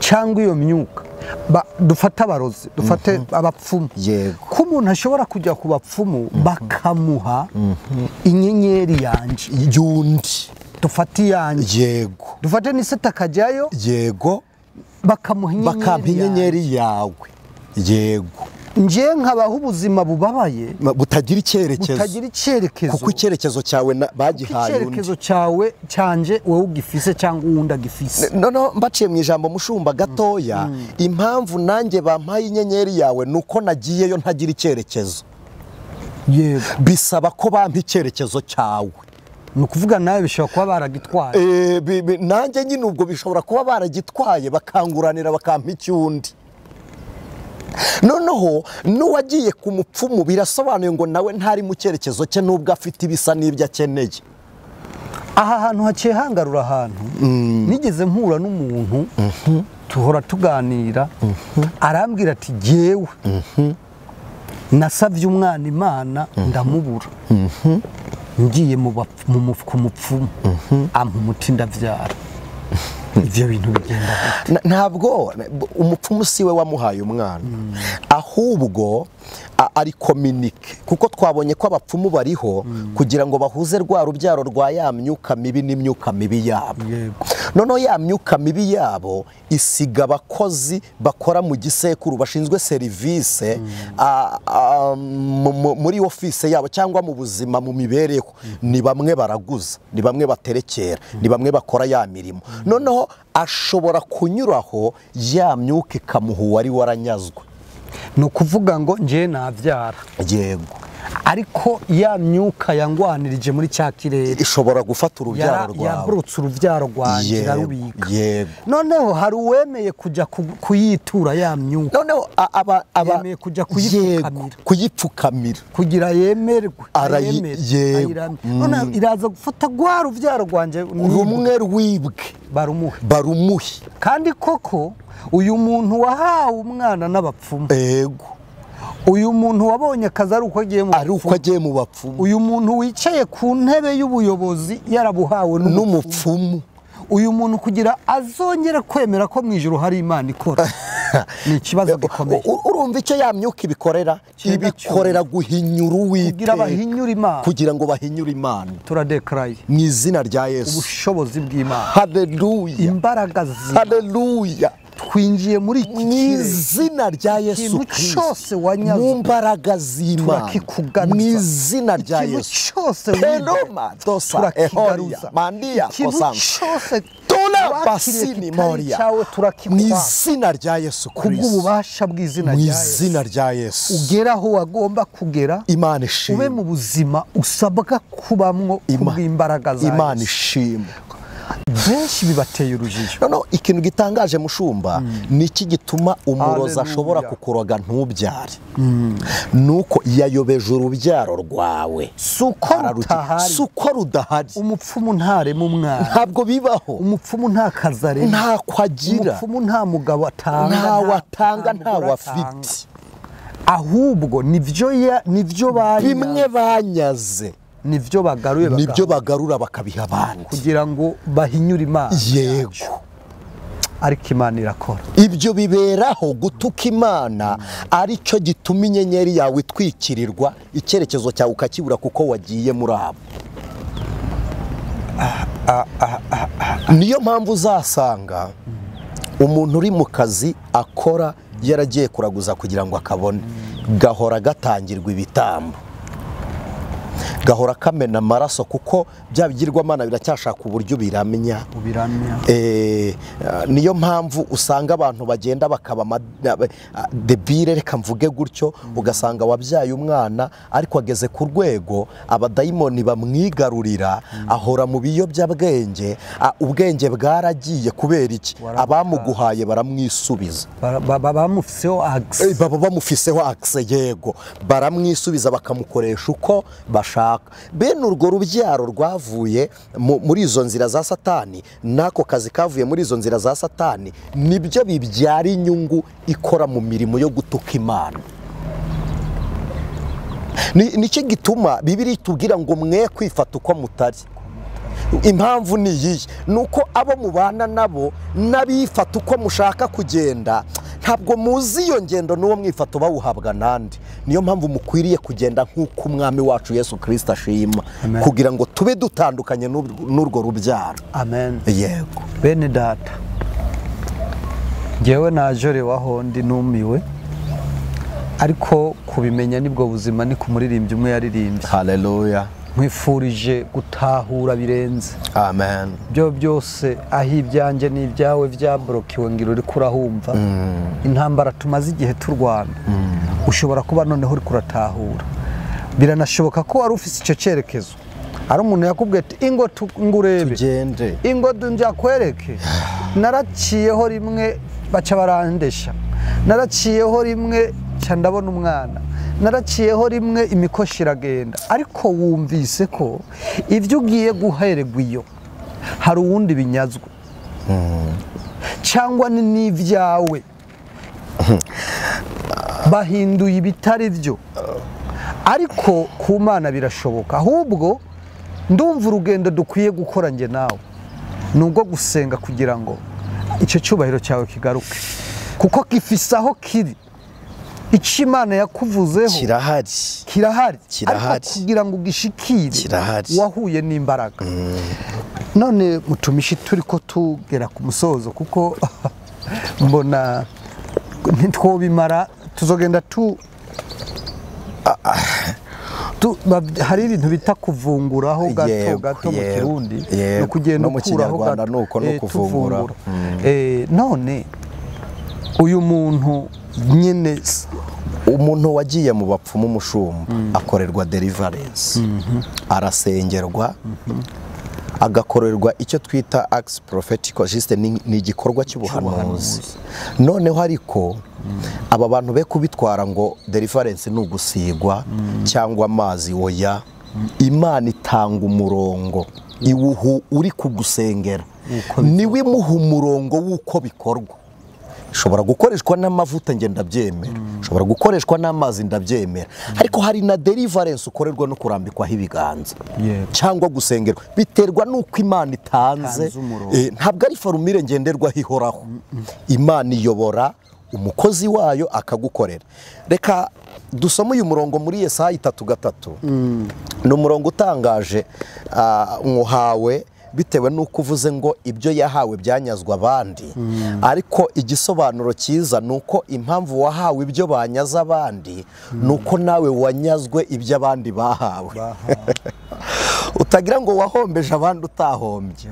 Speaker 1: cyangwa iyo myuka, dufate abarozi, dufate abapfumu, ko umuntu ashobora kujya ku bapfumu bakamuha inyenyeri yanje
Speaker 2: y'undi,
Speaker 1: dufate iyanjye,
Speaker 2: yego,
Speaker 1: dufate n'iseta akajyayo,
Speaker 2: yego,
Speaker 1: bakamuha
Speaker 2: inyenyeri yawe, yego.
Speaker 1: Nje nkabaho ubuzima bubabaye
Speaker 2: butagira icyerekezo, kuko icyerekezo cyawe bagihaye undi,
Speaker 1: icyerekezo cyawe cyanje wowe ugifise cyangwa uwundi agifise.
Speaker 2: Noneho mbaciye mu ijambo mushumba gatoya, impamvu nanjye bampaye inyenyeri yawe nuko nagiyeyo ntagira icyerekezo.
Speaker 1: Yego,
Speaker 2: bisaba ko bampa icyerekezo cyawe.
Speaker 1: Ni ukuvuga nawe bishobora kuba baragitwaye.
Speaker 2: Nanjye nyine ubwo bishobora kuba baragitwaye bakanguranira bakampa icyundi. Noneho n'uwagiye ku mupfumu birasobanuye ngo nawe ntari mu cyerekezo cye nubwo afite ibisa n'ibyo akeneye.
Speaker 1: Aha hantu haciye hangarura ahantu nigeze mpura n'umuntu tuhora tuganira, arambwira ati jyewe nasabye umwana Imana ndamubura, ngiye ku mupfumu ampa umuti ndabyara. Ibyo bintu bigenda
Speaker 2: ntabwo umupfumu siwe wamuhaye umwana, ahubwo ari communique, kuko twabonye ko abapfumu bariho kugira ngo bahuze rwa rubyaro rwa ya myuka mibi n'imyuka mibi yabo. Noneho ya myuka mibi yabo isiga abakozi bakora mu gisekuru bashinzwe serivisi muri office yabo cyangwa mu buzima mu mibereho. Ni bamwe baraguza, ni bamwe baterekera, ni bamwe bakora ya mirimo. Noneho ashobora kunyuraho ya myuka ikamuha uwari waranyazwe.
Speaker 1: Ni ukuvuga ngo nje nabyara,
Speaker 2: yego,
Speaker 1: ariko ya myuka yangwanirije muri cya kirere
Speaker 2: ishobora gufata urubyaro rwawe,
Speaker 1: yaburutse urubyaro rwanjye irarubika.
Speaker 2: Yego.
Speaker 1: Noneho hari uwemeye kujya kuyitura ya myuka,
Speaker 2: noneho yemeye
Speaker 1: kujya kuyipfukamira kugira yemerwe, noneho iraza gufata rwa rubyaro rwanjye
Speaker 2: rumwe rwibwe barumuhe.
Speaker 1: Kandi koko uyu muntu wahawe umwana n'abapfumu,
Speaker 2: yego,
Speaker 1: uyu muntu wabonye akazi ari uko agiye mu bapfumu, uyu muntu wicaye ku ntebe y'ubuyobozi yarabuhawe
Speaker 2: n'umupfumu,
Speaker 1: uyu muntu kugira azongera kwemera ko mu ijuru hari Imana ikora ni ikibazo gikomeye.
Speaker 2: Urumva icyo ya myuka ibikorera? Ibikorera guhinyura Uwiteka, kugira ngo bahinyure Imana.
Speaker 1: Turadekaraye
Speaker 2: mu izina rya Yesu
Speaker 1: ubushobozi bw'Imana.
Speaker 2: Haleluya,
Speaker 1: imbaraga z'Imana.
Speaker 2: Haleluya,
Speaker 1: twinjiye muri iki
Speaker 2: izina rya Yesu
Speaker 1: Kristo, mu
Speaker 2: mbaraga z'Imana, mu izina rya Yesu,
Speaker 1: turakikugaruza,
Speaker 2: mandia
Speaker 1: ikintu cyose
Speaker 2: Rabasini Moria, mu izina rya Yesu Kristo,
Speaker 1: kubw'ububasha bw'izina
Speaker 2: mu
Speaker 1: rya Yesu,
Speaker 2: izina rya Yesu,
Speaker 1: ugera aho wagomba kugera.
Speaker 2: Imana ishimwe,
Speaker 1: ube mu buzima usabwa kubamwo kubw'imbaraga za
Speaker 2: Imana
Speaker 1: Yesu.
Speaker 2: ishimwe.
Speaker 1: Benshi bibateye urujijo.
Speaker 2: Noneho ikintu gitangaje mushumba, ni iki gituma umurozi
Speaker 1: Hallelujah.
Speaker 2: ashobora kukuroga ntubyare? Nuko yayobeje urubyaro rwawe.
Speaker 1: Si uko rutahari,
Speaker 2: si uko rudahari.
Speaker 1: Umupfumu ntarema umwana,
Speaker 2: ntabwo bibaho.
Speaker 1: Umupfumu nta kazi arema,
Speaker 2: ntako agira.
Speaker 1: Umupfumu nta mugabo atanga,
Speaker 2: ntawe atanga,
Speaker 1: mugore
Speaker 2: ntawe
Speaker 1: atanga.
Speaker 2: afite.
Speaker 1: Ahubwo nivyo nivyo bari
Speaker 2: bimwe banyaze,
Speaker 1: nivyo bagaruye,
Speaker 2: nibyo bagarura bakabiha abandi
Speaker 1: kugira ngo bahinyure Imana.
Speaker 2: Yego.
Speaker 1: Ariko Imana irakora.
Speaker 2: Ibyo biberaho gutuka Imana, aricyo gituma inyenyeri yawe itwikirirwa, icyerekezo cyawe ukakibura kuko wagiye muri abo. Niyo mpamvu uzasanga umuntu uri mu kazi akora yaragiye kuraguza kugira ngo akabone, gahora gatangirwa ibitambo, gahora kamena amaraso, kuko bya bigirwamana biracyashaka uburyo biramya.
Speaker 1: Ubiramya.
Speaker 2: Niyo mpamvu usanga abantu bagenda bakaba debile, reka mvuge gutyo, ugasanga wabyaye umwana ariko ageze ku rwego abadayimoni bamwigarurira, ahora mu biyobyabwenge, ubwenge bwaragiye. Kubera iki? Abamuguhaye baramwisubiza.
Speaker 1: Bamufiseho access.
Speaker 2: Baba bamufiseho access, yego, baramwisubiza bakamukoresha uko bashaka. Bene urwo rubyaro rwavuye muri izo nzira za Satani, n'ako kazi kavuye muri izo nzira za Satani, nibyo bibyara inyungu ikora mu mirimo yo gutuka Imana. Nicyo gituma Bibiliya itubwira ngo mwe kwifata uko mutari. Impamvu ni iyihe? Ni uko abo mubana nabo n'abifata uko mushaka kugenda, ntabwo muzi iyo ngendo n'uwo mwifato bawuhabwa nande. Niyo mpamvu mukwiriye kugenda nk'uko Umwami wacu Yesu Kristo ashima, kugira ngo tube dutandukanye n'urwo rubyaro.
Speaker 1: Amen.
Speaker 2: Yego.
Speaker 1: Bene data, njyewe najorewe aho ndi numiwe, ariko kubimenya nibwo buzima, ni ku muririmbyi umwe yaririmbye.
Speaker 2: Haleluya.
Speaker 1: Nkwifurije gutahura birenze.
Speaker 2: Amen.
Speaker 1: Byo byose aho ibyanjye n'ibyawe byabrokiwe ngira uri kurahumva. Intambara tumaze igihe turwana. Ushobora kuba noneho uri kuratahura. Biranashoboka ko wari ufise icyo cyerekezo. Ari umuntu yakubwiye ati ingo ngurebe.
Speaker 2: Tugende.
Speaker 1: Ingo njya kwereke. Naraciyeho rimwe baca barandesha. Naraciyeho rimwe ca ndabona umwana. Naraciyeho rimwe imikoshi iragenda. Ariko wumvise ko ibyo ugiye guhererwa iyo hari uwundi binyazwe, cyangwa ni n'ibyawe bahinduye ibitari byo, ariko ku Mana birashoboka. Ahubwo ndumva urugendo dukwiye gukora njye nawe ni ubwo gusenga kugira ngo icyo cyubahiro cyawe kigaruke, kuko gifise aho kiri. Icyo Imana yakuvuzeho
Speaker 2: kirahari,
Speaker 1: kirahari, ariko kugira ngo ugishikire wahuye n'imbaraga. None mutumishi turi ko tugera ku musozo, kuko mbona ntitwobimara, tuzogenda hari ibintu bita kuvunguraho gato gato mu Kirundi, no kugenda ukuraho gato
Speaker 2: nuko no kuvungura.
Speaker 1: None uyu muntu nyine,
Speaker 2: umuntu wagiye mu bapfumu umushumba, akorerwa deliverance, arasengerwa, agakorerwa icyo twita acts prophetical, juste ni igikorwa cy'ubuhanuzi. Noneho ariko aba bantu be kubitwara ngo deliverance ni ugusigwa cyangwa amazi, oya. Imana itanga umurongo, iwuhu uri kugusengera niwe imuha umurongo w'uko bikorwa. Shobora gukoreshwa n'amavuta, nge ndabyemera, shobora gukoreshwa n'amazi ndabyemera, ariko hari na deliverance ukorerwa no kurambikwaho ibiganza cyangwa gusengerwa, biterwa n'uko Imana itanze. Ntabwo ari forumire ngenderwaho ihoraho. Imana iyobora umukozi wayo akagukorera. Reka dusome uyu murongo muri Yesaya 3:3. Ni umurongo utangaje nkuhawe bitewe n'uko uvuze ngo ibyo yahawe byanyazwa abandi, ariko igisobanuro cyiza ni uko impamvu wahawe ibyo banyaza abandi ni uko nawe wanyazwe ibyo abandi bahawe. Utagira ngo wahombeje abandi utahombye.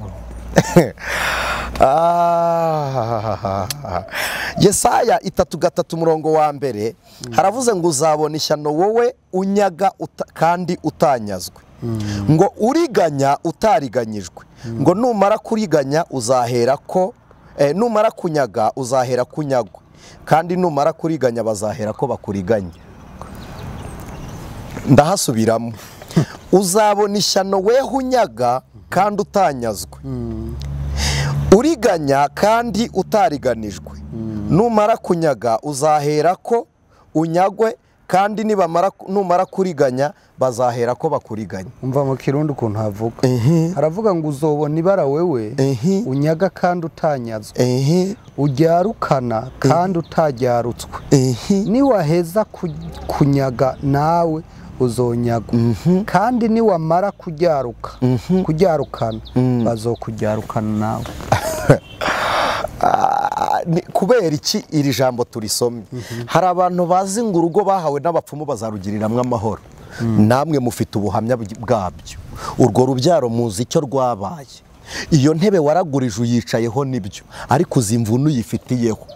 Speaker 2: Yesaya 3:3 umurongo wa mbere haravuze ngo uzabona ishyano wowe unyaga kandi utanyazwe, ngo uriganya utariganyijwe, ngo numara kuriganya uzahera ko numara kunyaga uzahera kunyagwa, kandi numara kuriganya bazahera ko bakuriganya. Ndahasubiramo, uzabona ishyano weho unyaga kandi utanyazwe, uriganya kandi utariganijwe, numara kunyaga uzahera ko unyagwe, kandi nibamara numara kuriganya bazahera ko bakuriganya.
Speaker 1: Umva mu Kirundi ukuntu havuga, haravuga ngo uzobona ibara wewe unyaga kandi utanyazwe, ujyarukana kandi utajyarutswe, niwaheza kunyaga nawe uzonyagwa, kandi niwamara kujyaruka kujyarukana bazokujyarukana nawe.
Speaker 2: Kubera iki iri jambo turisomye? Hari abantu bazi ngo urugo bahawe n'abapfumu bazarugiriramwe amahoro. Namwe mufite ubuhamya bwabyo. Urwo rubyaro muzi icyo rwabaye. Iyo ntebe waragurije uyicayeho nibyo, ariko uzimvunu uyifitiyeho.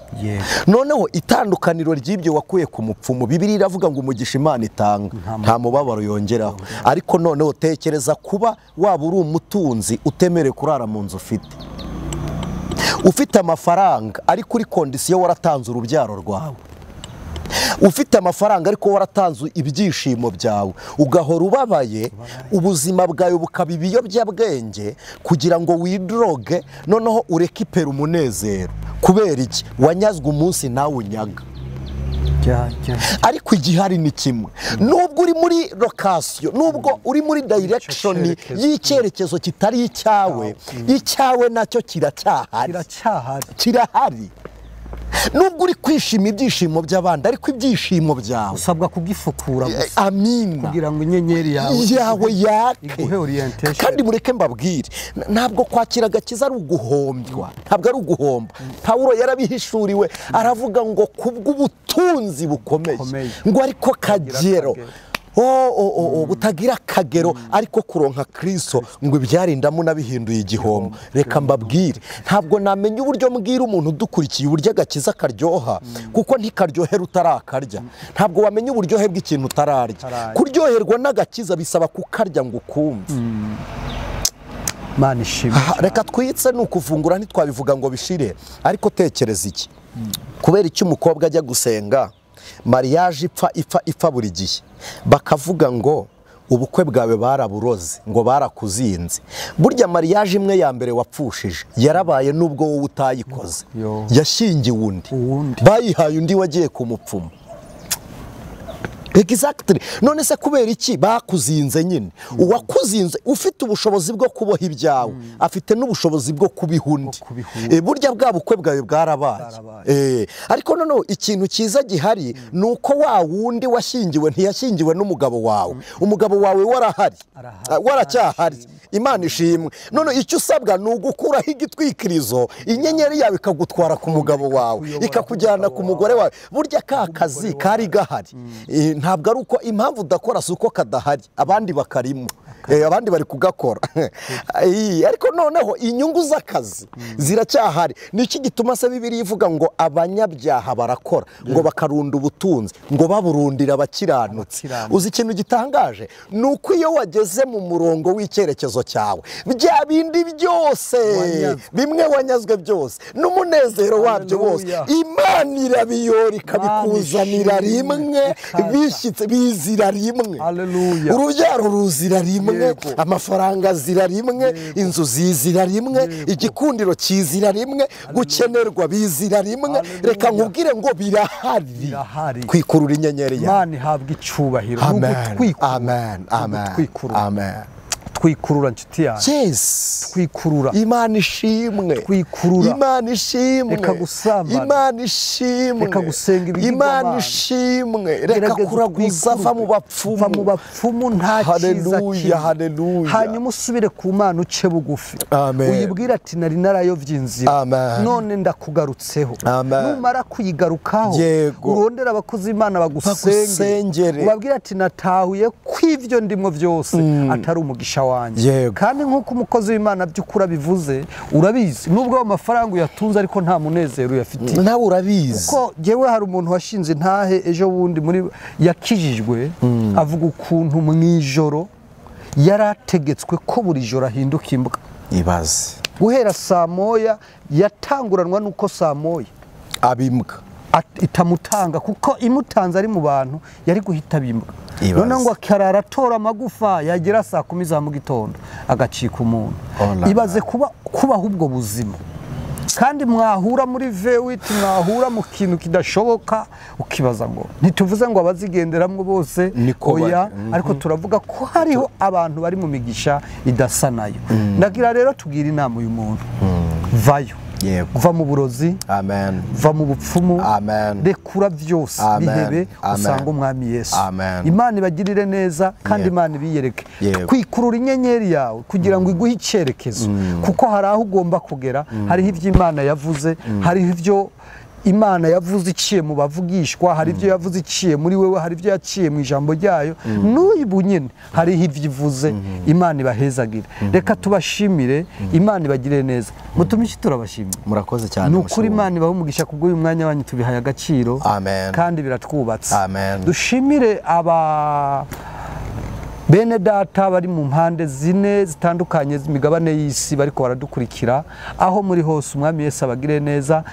Speaker 2: Noneho itandukaniro ry'ibyo wakuye ku mupfumu, Bibiliya iravuga ngo umugisha Imana itanga nta mubabaro yongeraho. Ariko noneho tekereza kuba waba uri umutunzi utemerewe kurara mu nzu ufite, ufite amafaranga ariko uri kondisiyo waratanze urubyaro rwawe, ufite amafaranga ariko waratanze ibyishimo byawe, ugahora ubabaye, ubuzima bwawe bukaba ibiyobyabwenge kugira ngo widroge, noneho ureke ipera umunezero. Kubera iki? Wanyazwe umunsi nawe unyaga. Ariko igihari ni kimwe, nubwo uri muri location, nubwo uri muri direction y'icyerekezo kitari icyawe, icyawe nacyo kiracyahari, kirahari. Nubwo uri kwishima ibyishimo by'abandi, ariko ibyishimo byawe
Speaker 1: usabwa kugifukura gusa.
Speaker 2: Amina.
Speaker 1: Kugira ngo inyenyeri yawe
Speaker 2: yake, iguhe orientation. Kandi mureke mbabwire, ntabwo kwakira agakiza ari uguhombywa, ntabwo ari uguhomba. Pawulo yarabihishuriwe aravuga ngo kubw'ubutunzi bukomeye, ngo ariko kagero butagira akagero, ariko kuronka Kristo ngo ibyarindamu nabihinduye igihombo. Reka mbabwire, ntabwo namenya uburyo mbwira umuntu udukurikiye uburyo agakiza karyoha, kuko ntikaryohera utarakarya. Ntabwo wamenya uburyohe bw'ikintu utararya. Kuryoherwa n'agakiza bisaba kukarya ngo ukumve.
Speaker 1: Imana ishimwe.
Speaker 2: Reka twitse ni ukuvungura, ntitwabivuga ngo bishire, ariko tekereza iki: kubera icyo umukobwa ajya gusenga mariage ipfa ipfa ipfa buri gihe, bakavuga ngo ubukwe bwawe baraburoze, ngo barakuzinze. Burya mariage imwe ya mbere wapfushije yarabaye nubwo wowe utayikoze, yashingiwe undi, bayihaye undi wagiye kumupfuma. Exactly. None se kubera iki bakuzinze nyine? Uwakuzinze ufite ubushobozi bwo kuboha ibyawe, afite n'ubushobozi bwo kubiha undi. Burya bwa bukwe bwawe bwarabaye. Ariko noneho ikintu cyiza gihari nuko wa wundi washingiwe ntiyashingiwe n'umugabo wawe. Umugabo wawe warahari, waracyahari. Imana ishimwe. None icyo usabwa ni ugukuraho igitwikirizo, inyenyeri yawe ikagutwara ku mugabo wawe, ikakujyana ku mugore wawe. Burya ka kazi kari gahari. Ntabwo ari uko impamvu udakora si uko kadahari, abandi bakarimo, abandi bari kugakora. Ariko noneho inyungu z'akazi ziracyahari. Niki gituma se Bibiliya ivuga ngo abanyabyaha barakora, ngo bakarunda ubutunzi, ngo baburundira abakiranutsi? Uzi ikintu gitangaje? Ni uko iyo wageze mu murongo w'icyerekezo cyawe, bya bindi byose bimwe wanyazwe byose n'umunezero wabyo wose, Imana irabiyora ikabikuzanira rimwe, bishyitse bizira rimwe. Urubyaro ruzira rimwe, amafaranga azira rimwe, inzu zizira rimwe, igikundiro kizira rimwe, gukenerwa bizira rimwe. Reka nkubwire ngo birahari. Kwikurura inyenyeri yawe.
Speaker 1: Imana ihabwa icyubahiro.
Speaker 2: Amen. Amen. Amen. Amen.
Speaker 1: Twikurura nshuti yanjye.
Speaker 2: Yes.
Speaker 1: Twikurura.
Speaker 2: Imana ishimwe.
Speaker 1: Twikurura.
Speaker 2: Imana ishimwe.
Speaker 1: Reka gusambana.
Speaker 2: Imana ishimwe.
Speaker 1: Reka gusenga ibigirwamana.
Speaker 2: Imana ishimwe. Reka kuraguza va mu bapfumu.
Speaker 1: Va mu bapfumu nta cyiza.
Speaker 2: Haleluya, haleluya.
Speaker 1: Hanyuma usubire ku Mana uce bugufi.
Speaker 2: Amen.
Speaker 1: Uyibwire ati nari narayovye inzira.
Speaker 2: Amen.
Speaker 1: None ndakugarutseho.
Speaker 2: Amen.
Speaker 1: Numara kuyigarukaho, urondera abakozi Imana bagusengere.
Speaker 2: Ubabwire
Speaker 1: ati natahuye kw'ivyo ndimwo byose atari umugisha. wanjye. Kandi nk'uko umukozi w'Imana by'ukuri abivuze, urabizi nubwo ayo mafaranga uyatunze ariko nta munezero uyafitiye.
Speaker 2: Nawe urabizi.
Speaker 1: Kuko jewe hari umuntu washinze intahe ejo bundi muri yakijijwe, avuga ukuntu mu ijoro yarategetswe ko buri joro ahinduka imbwa.
Speaker 2: Ibaze.
Speaker 1: Guhera saa moya yatanguranwa nuko saa moya
Speaker 2: abimbwa
Speaker 1: itamutanga, kuko imutanze ari mu bantu yari guhita bimbwa. None ngo akarara atora amagufa yagera saa 10 za mu gitondo agacika umuntu. Ibaze kubaho ubwo buzima. Kandi mwahura muri V8, mwahura mu kintu kidashoboka, ukibaza ngo ntituvuze ngo abazigenderamwo bose oya, ariko turavuga ko hariho abantu bari mu migisha idasa nayo. Ndagira rero tugira inama uyu muntu, vayo. Va mu burozi,
Speaker 2: amen.
Speaker 1: Va mu bupfumu,
Speaker 2: amen.
Speaker 1: Rekura byose bihebe usanga umwami Yesu.
Speaker 2: Amen.
Speaker 1: Imana ibagirire neza kandi Imana ibiyereke. Kwikurura inyenyeri yawe kugira ngo iguhe icyerekezo, kuko hari aho ugomba kugera, hariho ibyo Imana yavuze, hariho ibyo Imana yavuze iciye mu bavugishwa, hari ibyo yavuze iciye muri wewe, hari ibyo yaciye mu ijambo ryayo. N'ubu nyine hariho ibyo ivuze. Imana ibahezagire. Reka tubashimire, Imana ibagirire neza. Mutumishi turabashimira.
Speaker 2: Murakoze cyane.
Speaker 1: Nukuri Imana ibahe umugisha kubwo uyu mwanya wanyu, tubihaye agaciro.
Speaker 2: Amen.
Speaker 1: Kandi biratwubatse.
Speaker 2: Amen.
Speaker 1: Dushimire aba bene data bari mu mpande zine zitandukanye z'imigabane y'isi bariko baradukurikira aho muri hose. Umwami Yesu abagire neza.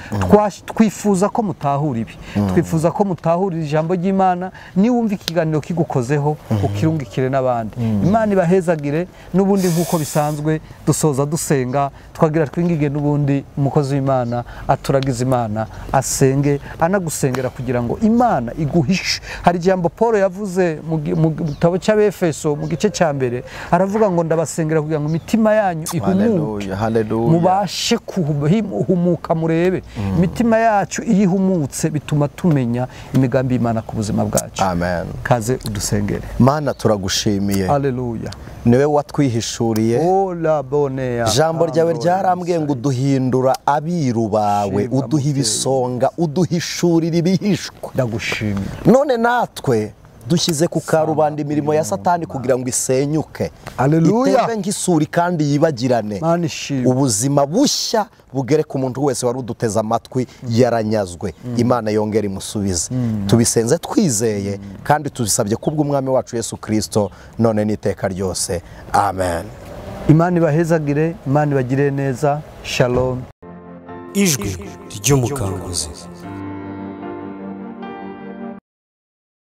Speaker 1: Twifuza ko mutahura ibi, twifuza ko mutahura ijambo ry'Imana. Niwumva ikiganiro kigukozeho ukirungikire n'abandi. Imana ibahezagire. N'ubundi nk'uko bisanzwe dusoza dusenga, twagira twingige n'ubundi umukozi w'Imana aturagize Imana asenge anagusengera kugira ngo Imana iguhishe. Hari ijambo Paul yavuze mu gitabo cy'Abefeso mu gice cya mbere, aravuga ngo ndabasengera kugira ngo imitima yanyu ihumuke, mubashe kuhumuka murebe. Imitima yacu iyo ihumutse bituma tumenya imigambi y'Imana ku buzima bwacu.
Speaker 2: Amen.
Speaker 1: Kaze udusengere.
Speaker 2: Mana turagushimiye.
Speaker 1: Haleluya.
Speaker 2: Niwe watwihishuriye. Ijambo ryawe ryarambwiye ngo uduhindura abiru bawe, uduha ibisonga, uduhishurira ibihishwe.
Speaker 1: Ndagushimiye.
Speaker 2: None natwe dushyize ku karubanda imirimo ya Satani kugira ngo isenyuke, itembe nk'isuri kandi yibagirane. Ubuzima bushya bugere ku muntu wese wari uduteze amatwi yaranyazwe. Imana yongera imusubize. Tubisenze twizeye kandi tubisabye kubw'umwami wacu Yesu Kristo none n'iteka ryose. Amen.
Speaker 1: Imana ibahezagire, Imana ibagire neza. Shalom.
Speaker 3: Ijwi ry'umukanguzi.